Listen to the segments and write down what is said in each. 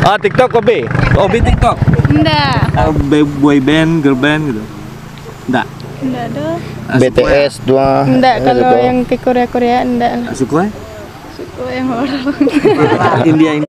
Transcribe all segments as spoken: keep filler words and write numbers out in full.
Ah, TikTok hobi? Hobi TikTok? Ndak. Ah, be-, boy band, girl band gitu? Ndak. Ndak ada. Ah, B T S suko ya? Dua. Ndak, eh, kalau gitu. Yang ke Korea-Korea ndak lah. Ah, suko ya? Suko yang horor. India ini.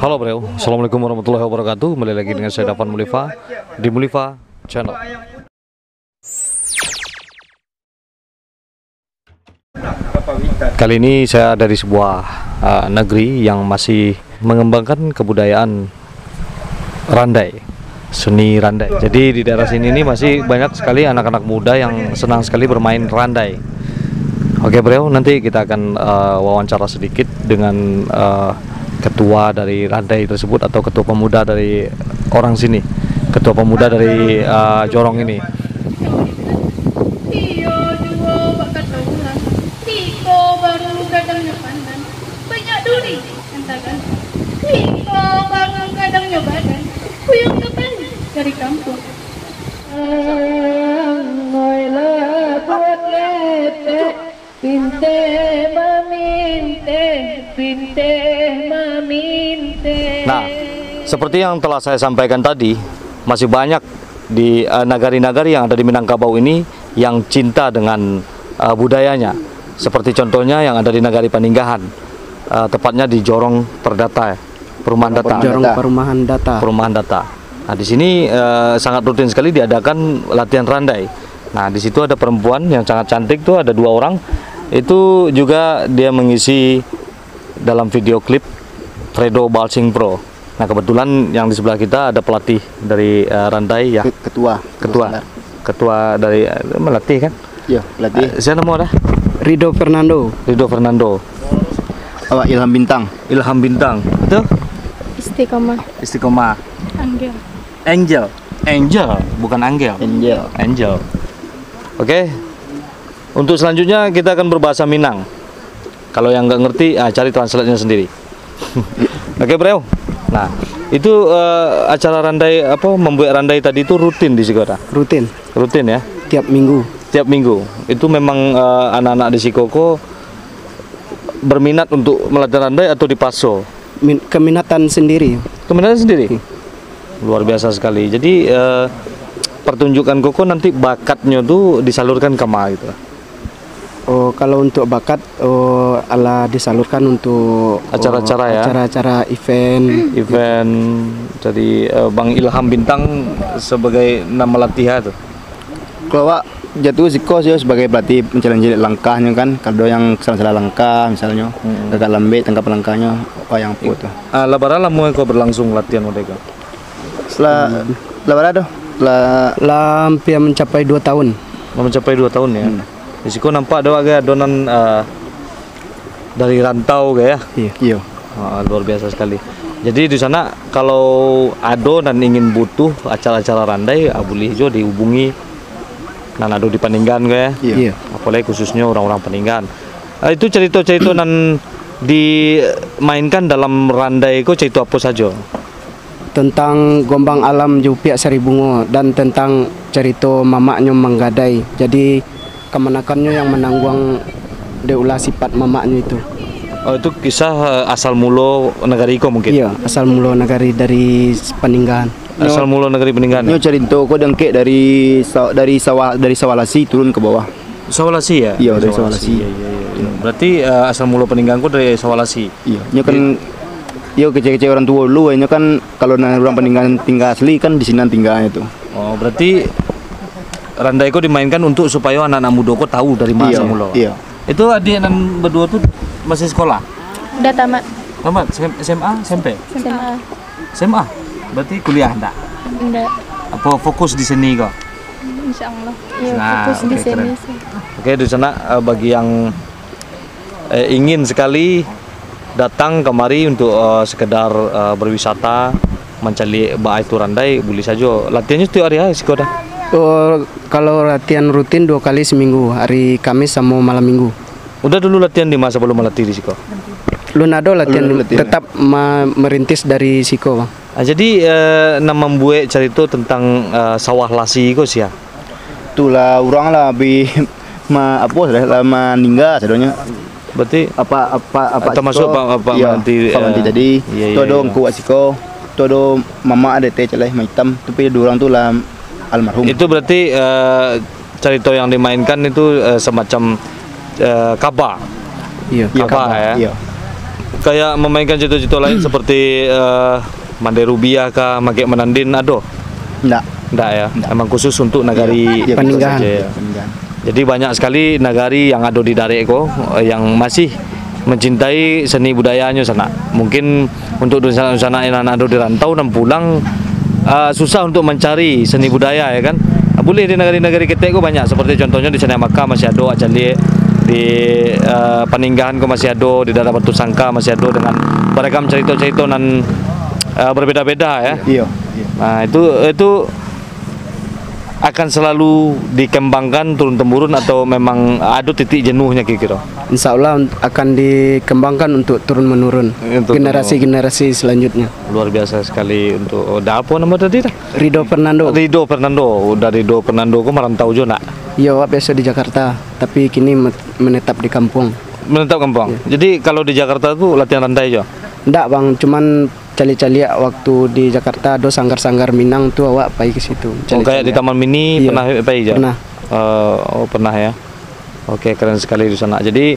Halo bro, assalamualaikum warahmatullahi wabarakatuh. Kembali lagi dengan saya Dafan Mulifa di Mulifa Channel. Kali ini saya ada di sebuah, uh, negeri yang masih mengembangkan kebudayaan randai, seni randai. Jadi di daerah sini ini masih banyak sekali anak-anak muda yang senang sekali bermain randai. Oke bro, nanti kita akan, uh, wawancara sedikit dengan, uh, ketua dari randai tersebut atau ketua pemuda dari orang sini, ketua pemuda dari, uh, jorong ini. Iyo juo bak kato urang, siko baru gadangnyo pandan, banyak duri nan tagantuang. Siko baru gadangnyo badan, kuyuang ka bali dari kampuang. Angoi lah buek letek, pinteh maminteh, pinteh maminteh. Nah, seperti yang telah saya sampaikan tadi, masih banyak di, eh, nagari-nagari yang ada di Minangkabau ini yang cinta dengan, eh, budayanya. Seperti contohnya yang ada di Nagari Paninggahan, eh, tepatnya di Jorong Perdata, Perumahan Data. Jorong Perumahan Data. Perumahan Data. Nah, di sini, eh, sangat rutin sekali diadakan latihan randai. Nah, di situ ada perempuan yang sangat cantik tuh, ada dua orang. Itu juga dia mengisi dalam video klip Fredo Balsing Pro. Nah, kebetulan yang di sebelah kita ada pelatih dari, eh, randai ya. Ke-, ketua. Ketua. Ketua Sanggar. Ketua dari, eh, melatih kan? Iya, pelatih. Eh, siapa nama dah? Rido Fernando. Rido Fernando. Awak Ilham Bintang. Ilham Bintang. Itu? Istiqomah. Istiqomah. Angel. Angel. Angel, bukan Anggel. Angel. Angel. Oke. Untuk selanjutnya kita akan berbahasa Minang. Kalau yang nggak ngerti, ah, cari translate-nya sendiri. Oke, Bro. Nah, itu, eh, acara randai, apa, membuat randai tadi itu rutin di siko, ta? Rutin. Rutin, ya? Tiap minggu. Tiap minggu. Itu memang, eh, anak-anak di siko ko berminat untuk melatih randai atau dipaso? Min-, keminatan sendiri. Keminatan sendiri? Hmm. Luar biasa sekali. Jadi, eh, pertunjukan koko nanti bakatnyo tu disalurkan ka ma gitu? Oh, kalau untuk bakat, oh, alah disalurkan untuk, oh, acara-acara, ya? Acara-acara event. Event, jadi, eh, Bang Ilham Bintang sebagai nama latihan tu. Kalau awak jatuh siko sih sebagai pelatih, mencari-cari langkahnyo kan, kalau yang salah-salah langkah misalnyo, hmm, agak lambek tangkap langkahnyo, wayang po tu. Ah, lah bara lamo ko berlangsung latihan model ko? Setelah, hmm, lah bara tu? Lah, lah hampir mencapai dua tahun. Lah mencapai dua tahun ya? Hmm. Di siko nampak ado agak adonan, ah, dari rantau ke ya? Iya. Iya. Ah, luar biasa sekali. Jadi di sana kalau ado nan ingin butuh acara-acara randai, ah, boleh jo dihubungi nan ado di Paninggan ko ya. Iya. Iya. Apalagi khususnya orang-orang Paninggan. Ah, itu cerita-cerita nan dimainkan dalam randai ko cerita apa saja? Tentang gombang alam jo upiak saribungo, dan tentang carito mamaknyo manggadai. Jadi, kamanakannyo yang manangguang dek ulah sifat mamaknyo itu. Oh, itu kisah, eh, asal mulo nagari ko mungkin? Iya, asal mulo nagari dari Paninggan. Asal mulo nagari Paninggan. Nyo carito ko diangkek dari sa-, dari sawah, dari Sawalasi turun ke bawah. Sawalasi ya? Iya, dari Sawalasi. Sawalasi. Iya, iya, iya, iya. Berarti, eh, asal mulo Paninggan ko dari Sawalasi. Iya, nyo kan, di- iyo, kecek-kecek orang tuo dulu, nyo kan kalau nan urang Paninggan tingga asli kan di sinan tingganyo tu. Oh, berarti randai ko dimainkan untuk supayo anak-anak mudo ko tahu dari ma asal mulo. Iya, iya. Itu adik nan baduo tu masih sekolah? Udah tamat. Tamat? S M A, S M P? S M A. S M A? Berarti kuliah ndak? Ndak. Apa fokus di seni ko? Insya Allah. Iya, nah, fokus di seni sih. Oke, di sana, eh, bagi yang, eh, ingin sekali datang kemari untuk, eh, sekedar, eh, berwisata, mencari baa itu randai, boleh saja. Latihannya setiap hari ya, siko dah? Oh, kalau latihan rutin duo kali saminggu, hari Kamis samo malam minggu. Udah dulu latihan di ma sabalum malatih di siko? Lun ado latihan, Lun ado latihan. Tetap ma-, merintis dari siko, Bang. Ah, jadi, eh, nan mambuek carito tentang, eh, sawah lasi ko sia? Itulah urang lah bi-, ma-, apo, sudah lah maningga sadonyo. Berarti Apa, apa, apa Termasuk siko? Pak, Pak Iya, Manti, Pak Manti eh, tadi. Iya, Tu iya, ado iya. Ngku wak siko, tu ado mamak ado teh calai maitam, tapi dua urang tu lah almarhum. Itu berarti, eh, carito yang dimainkan itu, eh, semacam, eh, kaba. Iya. Iya, Kaba, kaba, ya. Iya. Kayak memainkan carito-carito lain seperti, eh, Mandai Rubiah kah, Magek Manandin, ado? Ndak. Ndak, ya? Ndak. Emang khusus untuk nagari Iya. Iya, Paninggahan. Saja, ya? Paninggahan. Jadi, banyak sekali nagari yang ado di Darek ko, eh, yang masih mencintai seni budayanyo sanak. Mungkin untuk dunsanak-dunsanak yang anak ado di rantau nan pulang, ah, susah untuk mancari seni budaya, ya kan. Ah, buliah di nagari-nagari ketek ko banyak, seperti contohnyo di Saniah Maka masih ado wak caliak, di, ah, Paninggahan ko masih ado, di Daerah Batu Sangka masih ado dengan baragam carito-carito nan, ah, berbeda-beda, ya. Iyo, iyo. Nah, itu, itu akan selalu dikembangkan turun-temurun atau memang ado titik jenuhnya kiro-kiro? Insya Allah un-, akan dikembangkan untuk turun-menurun, Untuk generasi-generasi selanjutnya. Luar biasa sekali untuk, oh, dah apa nama tadi dah? Rido Fernando. Rido Fernando, udah Rido Fernando ko marantau jo nak? Iyo, awak biasa di Jakarta, tapi kini met-, menetap di kampung. Menetap kampung. Iya. Jadi kalau di Jakarta tu latihan randai jo? Ndak, Bang, cuman caliak-caliak waktu di Jakarta ado sanggar-sanggar Minang tu awak pai ke situ. Oh, kayak di Caliak-caliak. Taman Mini Iya. pernah pai jo? Pernah. Eh, oh, pernah ya. Oke, keren sekali di sana. Jadi,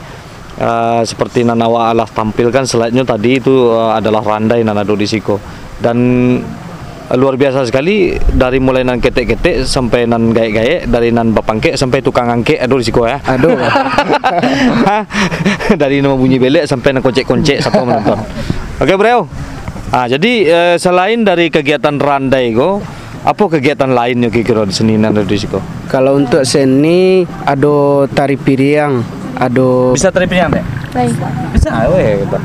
eh, seperti nan awak alah tampilkan slide-nyo tadi itu, eh, adalah randai nan ado di siko. Dan luar biasa sekali, dari mulai nan ketek-ketek sampai nan gaek-gaek, dari nan bapangkek sampai tukang angkek ado di siko ya. Ado. Hah? Dari nan bunyi belek sampai nan koncek-koncek, siapa menonton. Oke, Bro. Ah, jadi, eh, selain dari kegiatan randai ko, apa kegiatan lainnyo kiro-kiro di seni nan ado di siko? Kalau untuk seni, ado tari piriang, ado Bisa tari piriang, Dek? Baik. Bisa, weh, gitu.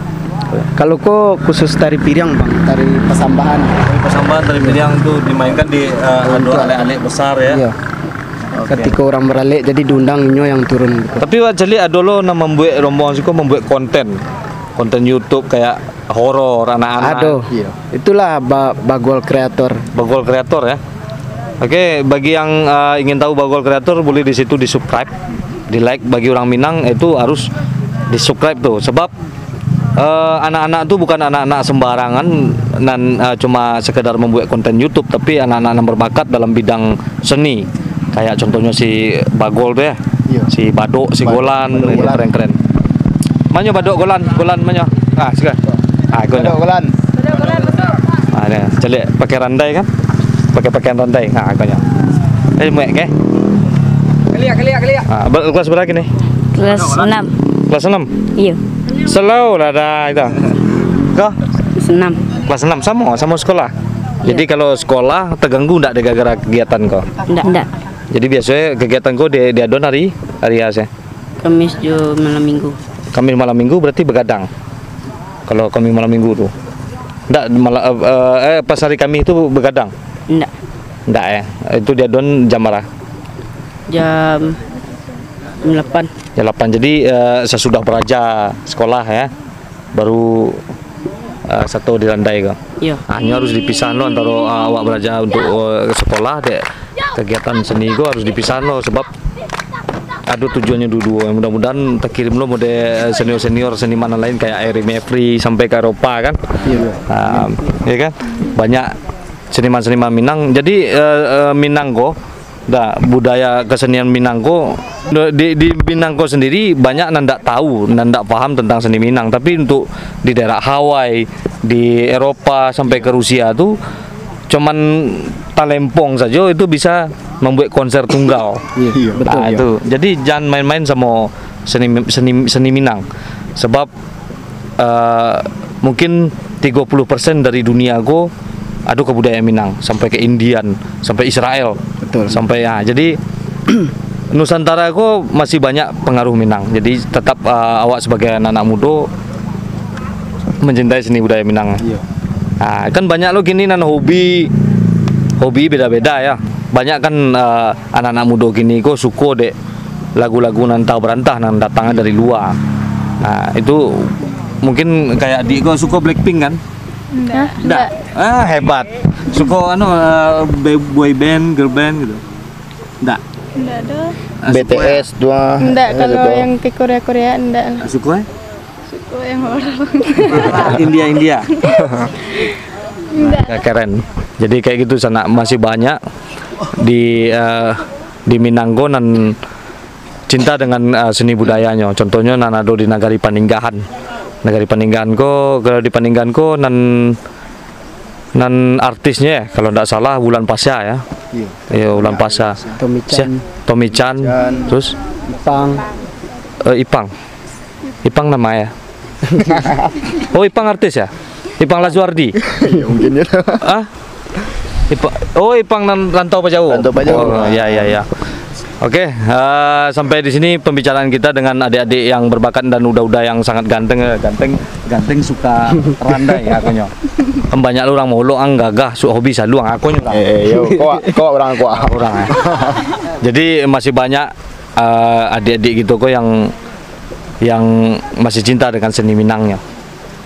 Kalau ko khusus tari piriang, Bang, tari pasambahan. Tari pasambahan, tari piriang tu dimainkan di, eh, ado Untuk alek-alek besar, ya? Iya. Oke. Ketika orang baralek, jadi diundang inyo yang turun gitu. Tapi wak caliak ado lo nan mambuek rombongan siko mambuek konten. Konten YouTube kayak horor, anak-anak. Ado. Iya. Itulah ba-, Bagol Kreator. Bagol Kreator, ya. Oke, bagi yang, eh, ingin tahu Bagol Kreator, boleh di situ di-subscribe, di-like. Bagi orang Minang itu harus di-subscribe tuh, sebab, eh, anak-anak tuh bukan anak-anak sembarangan nan, eh, cuma sekedar membuat konten YouTube, tapi anak-anak yang berbakat dalam bidang seni. Kayak contohnya si Bagol tuh ya. Iya. Si Badok, si Ba-, Golan, Badok ini Golan. Keren-keren. Manyo Badok Golan, Golan manyo. Ah, sila. Ah, ikonyo. Badok Golan. Ah, ni, caliak pakai randai kan? Pakai pakaian randai. Ah, ikonyo. Eh, muek ke? Kaliak, kaliak, kaliak. Ah, ber-, kelas berapa kini? Kelas enam. Kelas enam? Iya. Slow lah dah itu. Kau? Kelas enam. Kelas enam, sama, sama sekolah. Jadi, iya, kalau sekolah terganggu ndak gara-gara kegiatan ko? Ndak. Ndak. Jadi, biasanya kegiatan ko di, diadon hari, hari Ahad, ya? Kamis jo malam minggu. Kamis malam minggu berarti begadang. Kalau Kamis malam minggu tu. Ndak, malah, eh, eh, pas hari Kamis tu begadang? Ndak. Ndak, ya? Itu diadon jam bara? Jam delapan. Jam delapan. Jadi, eh, sesudah baraja sekolah, ya? Baru, ah, sato di randai ko. Iyo. Ah, nyo harus dipisah lo antaro, ah, awak baraja untuk, eh, sekolah, dek kegiatan seni ko harus dipisah lo, sebab ado tujuannyo duo-duo. Mudah-mudahan takirim lo model senior-senior seniman lain kayak Eri Mevri sampai ke Eropa kan. Iyo. Ah, ya kan? Banyak seniman-seniman Minang. Jadi, eh, eh, Minang ko Dah, budaya kesenian Minang ko, di, di Minang ko sendiri banyak nan ndak tahu, nan ndak paham tentang seni Minang. Tapi untuk di daerah Hawaii, di Eropa, sampai ke Rusia tu, cuman talempong sajo itu bisa membuat konser tunggal. Iya, iya, betul, nah, iya. Itu. Jadi, jangan main-main sama seni, seni, seni Minang. Sebab eh, mungkin tigo puluh persen dari dunia ko ado kabudayaan Minang, sampai ke Indian, sampai Israel. Betul. Sampai, ah, jadi Nusantara ko masih banyak pengaruh Minang. Jadi tetap, eh, awak sebagai anak-anak mudo mencintai seni budaya Minang. Iya. Ah, kan banyak lo kini nan hobi, hobi beda-beda ya. Banyak kan, eh, anak-anak mudo kini ko suko dek lagu-lagu nan antah barantah nan datang dari lua. Nah, itu mungkin kayak adik ko suko Blackpink kan? Ndak. Ndak. Ah, hebat. Suko anu, eh, be-, boy band, girl band gitu. Ndak. Ndak doh. Ah, suko ya? B T S tu ah. Ndak, Ada kalau tu. Yang ke Korea-Korea ndak. Ah, suko eh? Suko yang horor. India, India. Ndak. Ya, keren. Jadi kayak gitu sana masih banyak di eh, di Minang ko nan cinta dengan eh, seni budayanyo. Contohnyo nan ado di Nagari Paninggahan. Nagari Paninggahan ko, kalau di Paninggahan ko nan nan artisnya ya, kalau ndak salah Wulan Pasha ya. Iya. Iya, Wulan Pasha. Tommy Chan. Sia-, Tommy Chan. Chan. Terus Ipang. eh, Ipang. Ipang nama ya? Oh, Ipang artis ya? Ipang Lazuardi. Iya, mungkin ya. Ah? Ipa-, oh, Ipang nan rantau Pajau. Rantau Pajau. Oh, ya, ya, ya. Oke, eh, sampai di sini pembicaraan kita dengan adik-adik yang berbakat dan uda-uda yang sangat ganteng, eh, ganteng, ganteng suka randai ya akonyo. Kan banyak lo urang molok ang gagah, su hobi saluang akonyo lah. Eh, eh, yo, kau, kau orang kau. Orang eh. Jadi masih banyak eh, adik-adik gitu ko yang yang masih cinta dengan seni Minangnyo.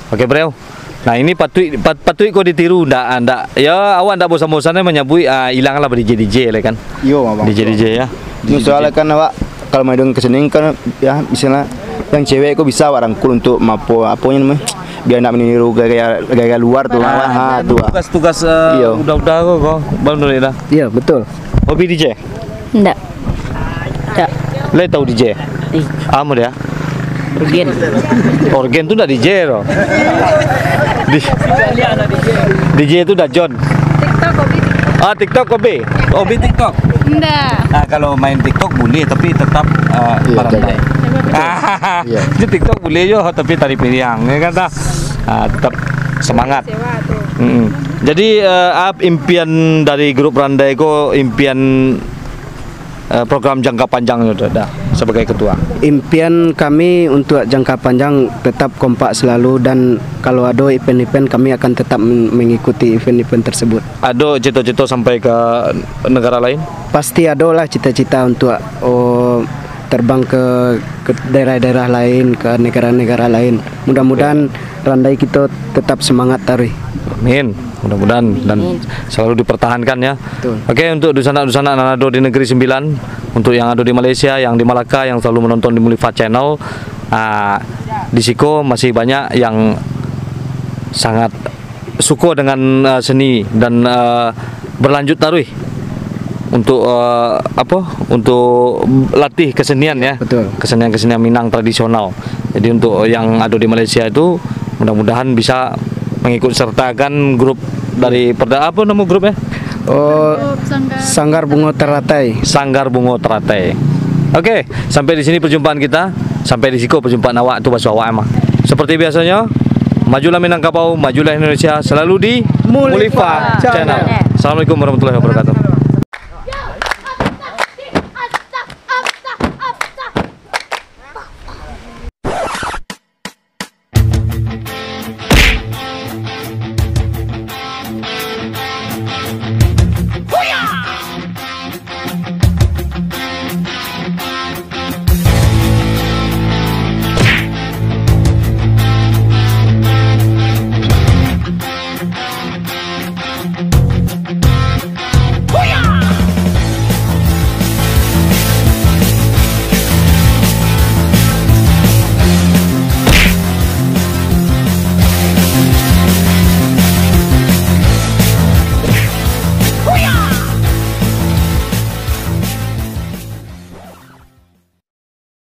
Oke, Bro. Nah, ini patuik pat, patuik ko ditiru, ndak ndak ya awak ndak bosan-bosan eh manyabuik ah, ilanglah DJ DJ lah kan. Yo, abang. DJ DJ ya. Nyo soalnya kan awak kalau main dengan kesenian kan ya misalnya yang cewek ko bisa awak rangkul untuk mapo apo nyo namanya biar nak meniru gaya-gaya gaya luar tu awak ha tu ah. Tugas-tugas eh, Iya. Uda-uda ko ko. Bang Nuri dah. Iya, betul. Hobi DJ? Ndak. Ndak. Lai tahu DJ? Ih. Amo dia. Rugen. Organ tu ndak DJ tu. Di, DJ tu dah John. TikTok hobi. Ah, TikTok hobi. Hobi TikTok. Ndak. Nah, kalau main TikTok boleh tapi tetap uh, Iya, barandai. Iya. Di TikTok boleh jo tapi tari piriang ya kan dah. Ah, tetap semangat. Sewa tu. Mm-mm. Jadi uh, apa impian dari grup Randai ko impian uh, program jangka panjang tu dah sebagai ketua. Impian kami untuk jangka panjang tetap kompak selalu dan kalau ada event-event kami akan tetap men- mengikuti event-event tersebut. Ado cito-cito sampai ke negara lain? Pasti ada lah cita-cita untuk oh, terbang ke, ke daerah-daerah lain, ke negara-negara lain. Mudah-mudahan Randai kita tetap semangat taruh. Amin. Mudah-mudahan dan selalu dipertahankan ya. Betul. Oke, untuk dusanak-dusanak nan ado di Negeri Sembilan, untuk yang ado di Malaysia, yang di Malaka, yang selalu menonton di Mulifa Channel, ah, di siko masih banyak yang sangat suko dengan ah, seni dan ah, berlanjut taruh untuk ah, apa? Untuk latih kesenian ya. Betul. Kesenian-kesenian Minang tradisional. Jadi untuk yang ado di Malaysia itu mudah-mudahan bisa mengikut sertakan grup dari perda apa nama grup ya? Oh, Sanggar Bungo Teratai. Sanggar Bungo Teratai. Oke, sampai di sini perjumpaan kita. Sampai di siko perjumpaan awak tu basuh awak emang. Seperti biasanya, majulah Minangkabau, majulah Indonesia, selalu di Mulifa Channel. Assalamualaikum warahmatullahi wabarakatuh.